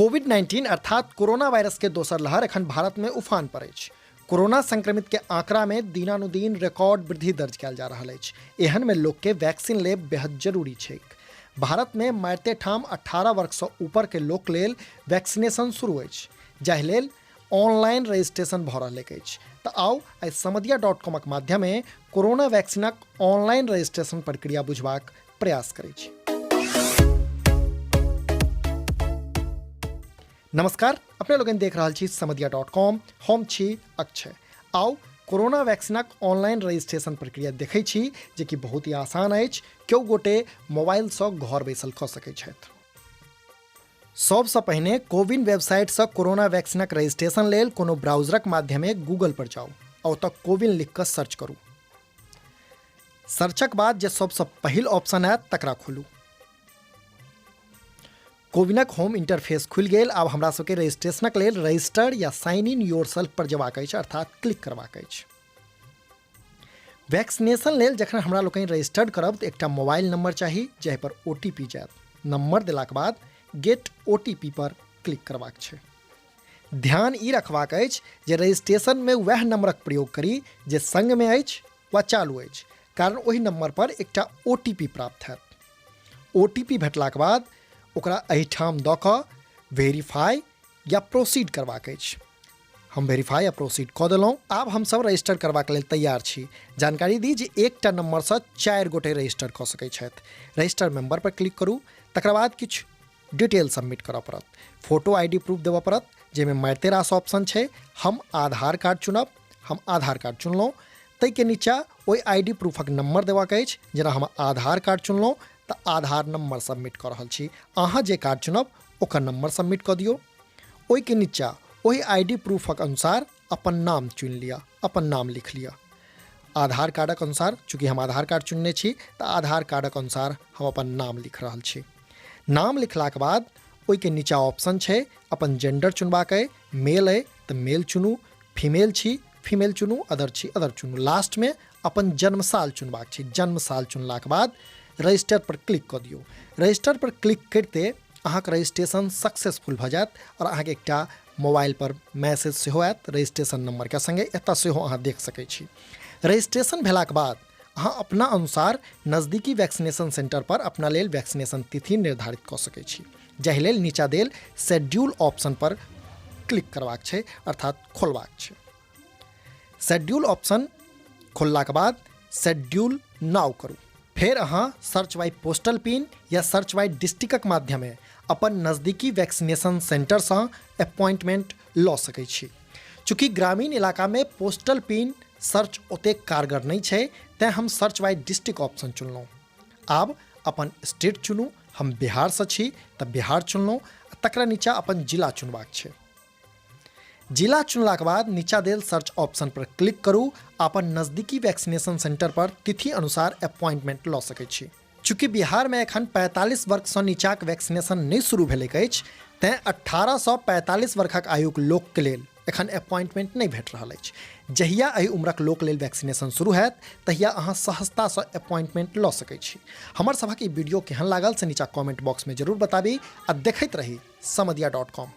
Covid 19 अर्थात corona virus के दोसर लहर एखन भारत में उफान पर अछि। कोरोना संक्रमित के आंकड़ा में दिनानुदिन रिकॉर्ड वृद्धि दर्ज कयल जा रहल अछि। एहन में लोक के वैक्सीन लेब बेहद जरूरी छैक। भारत में मारिते ठाम 18 वर्ष सँ ऊपर के लोक लेल वैक्सीनेशन शुरू अछि, जाहि लेल ऑनलाइन रजिस्ट्रेशन भऽ रहलैक अछि। तऽ आउ आइ समदिया डॉट कॉमक माध्यमे कोरोना वैक्सीनक ऑनलाइन रजिस्ट्रेशन प्रक्रिया बुझबाक प्रयास करै छी। नमस्कार, अपने लोगन देख रहल छी समदिया डॉट कॉम, हम छी अक्षय। आउ कोरोना वैक्सीनक ऑनलाइन रजिस्ट्रेशन प्रक्रिया देखै छी, जे कि बहुत ही आसान अछि। केओ गोटे मोबाइलसँ घर बैसल कऽ सकै छथि। सबसँ पहिने कोविन वेबसाइटसँ कोरोना वैक्सीनक रजिस्ट्रेशन लेल कोनो ब्राउजरक माध्यमे गूगल पर जाउ आ ओतऽ कोविन लिख कऽ सर्च करू। सर्चक बाद जे सबसँ पहिल ऑप्शन आयत तकरा खोलू। कोविनक होम इंटरफेस खुलि गेल। आब हमरा सबके रजिस्ट्रेशनक लेल रजिस्टर या साइन इन your self पर जेबाक अछि, अर्थात क्लिक करबाक अछि। वैक्सीनेशन लेल जखन हमरा लोकनि रजिस्टर्ड करब तऽ एकटा मोबाइल नंबर चाही जाहि पर ओ टी पी जायत। नंबर देलाक बाद गेट ओ टी पी पर क्लिक करबाक छै। ध्यान ई रखबाक अछि जे रजिस्ट्रेशनमे वएह नंबरक प्रयोग करी जे संगमे अछि वा चालू अछि, कारण ओहि नंबर पर एकटा ओ टी पी प्राप्त हैत। ओ टी पी भेटलाक बाद ओकरा एहिठाम दऽ कऽ वेरीफाई या प्रोसीड करबाक अछि। हम वेरीफाई या प्रोसीड कऽ देलहुँ। आब हमसब रजिस्टर करबाक लेल तैयार छी। जानकारी दी जे एकटा नंबरसँ 4 गोटे रजिस्टर कऽ सकैत छथि। रजिस्टर मेंबर पर क्लिक करू, तकर बाद किछु डिटेल सबमिट करऽ पड़त। फोटो I D proof देबऽ पड़त, जाहिमे मारिते रास ऑप्शन छै। हम आधार कार्ड चुनब। हम आधार कार्ड चुनलहुँ। ताहिके नीचा ओहि I D प्रूफक नंबर देबाक अछि। जेना हम आधार कार्ड चुनलहुँ तऽ आधार नंबर सबमिट कऽ रहल छी। अहाँ जे कार्ड चुनब ओकर नंबर सबमिट कऽ दियौ। ओहिके नीचा ओहि I D प्रूफक अनुसार अपन नाम चुनि लिअ, अपन नाम लिख लिअ। आधार कार्डक अनुसार, चूँकि हम आधार कार्ड चुनने छी तऽ आधार कार्डक अनुसार हम अपन नाम लिख रहल छी। नाम लिखलाक बाद ओहिके नीचा ऑप्शन छै अपन जेंडर चुनबाक अइ। मेल अइ तऽ मेल चुनू, फीमेल छी फीमेल चुनू, अदर छी अदर चुनू। लास्टमे अपन जन्म साल चुनबाक छै। जन्म साल चुनलाक बाद रजिस्टर पर क्लिक कऽ दियौ। रजिस्टर पर क्लिक करिते अहाँके रजिस्ट्रेशन सक्सेसफुल भऽ जायत आओर अहाँके एकटा मोबाइल पर मैसेज सेहो आयत रजिस्ट्रेशन नंबरके संगे। एतऽ सेहो अहाँ देख सकै छी। रजिस्ट्रेशन भेलाक बाद अहाँ अपना अनुसार नजदीकी वैक्सीनेशन सेंटर पर अपना लेल वैक्सीनेशन तिथि निर्धारित कऽ सकै छी, जाहि लेल नीचा देल शेड्यूल ऑप्शन पर क्लिक करबाक छै, अर्थात खोलबाक छै। शेड्यूल ऑप्शन खोललाक बाद शेड्यूल नाउ करू। फेर अहाँ सर्च बाय पोस्टल पिन या सर्च बाय डिस्ट्रिक्टक माध्यमे अपन नजदीकी वैक्सीनेशन सेंटरसँ अपॉइंटमेंट लऽ सकै छी। चूँकि ग्रामीण इलाकामे पोस्टल पिन सर्च ओतेक कारगर नहि छै, तेँ हम सर्च बाय डिस्ट्रिक्ट ऑप्शन चुनलहुँ। आब अपन स्टेट चुनू। हम बिहारसँ छी तऽ बिहार चुनलहुँ। तकरा नीचा अपन जिला चुनबाक छै। जिला चुनलाक बाद नीचा देल सर्च ऑप्शन पर क्लिक करू। अपन नजदीकी वैक्सीनेशन सेंटर पर तिथि अनुसार अपॉइंटमेंट लऽ सकै छी। चूँकि बिहारमे एखन 45 वर्षसँ नीचाक वैक्सीनेशन नहि शुरू भेलैक अछि, तेँ 18 सँ 45 वर्षक आयुक लोकके लेल एखन अपॉइंटमेंट नहि भेट रहल अछि। जहिया एहि उम्रक लोक लेल वैक्सीनेशन शुरू हैत तहिया अहाँ सहजतासँ अपॉइंटमेंट लऽ सकै छी। हमर सभक ई वीडियो केहन लागल से नीचा कमेंट बॉक्समे जरूर बताबी आ देखैत रही समदिया डॉट कॉम।